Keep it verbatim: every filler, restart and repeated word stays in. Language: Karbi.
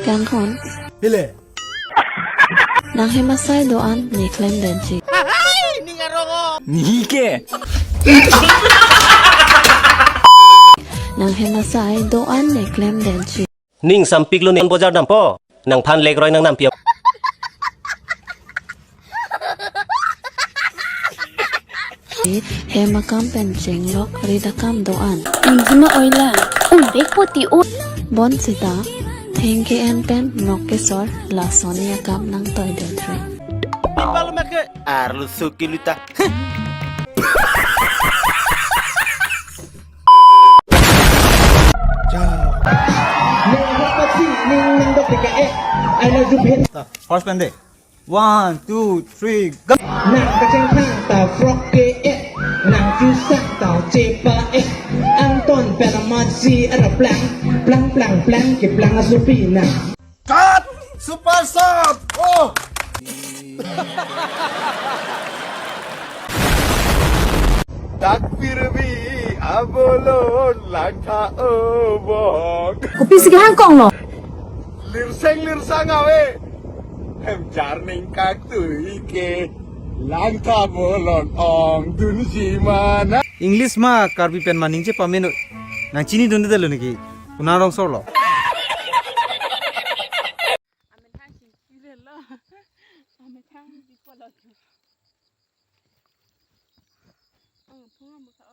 Kangkhon. Hile. Nang hem asai do-an ne klemdetji. Nihi ke. Nang hem asai do-an ne klemdetji. Ning sampiklo, ning bojar dampo. Nangphan lekroi nangnampi. Hem akam pen chenglok rit akam do-an. Ingjima oila. Unbek poti o. Bonsita. Thengke en pen nok kesor lason-i akam nangtoidetri. Arlo suki luta. Nang hapasi ning nang dok tika eh. I love you, Ben. First pen de. One, two, three, go. Nang kachangthang ta frog ke eh. Nang chusak ta chepa eh. Anton pen amatsi ara plang, plang, plang, plang, keplang asopi nang. Cut! Super shot! Oh! Dak pirbi abolon langtha obong. Kopisi kehang konglo. Lirseng lirsang ave. Hem jarning kaktui ke. Langtha bolon ongdunji mana. English ma Karbi pen ma ningje pameno. Nang chinidundetlo niki. Konat arongsorlo. Amethang singkirelo. Amethang dipolo. Oh, phone mo kha.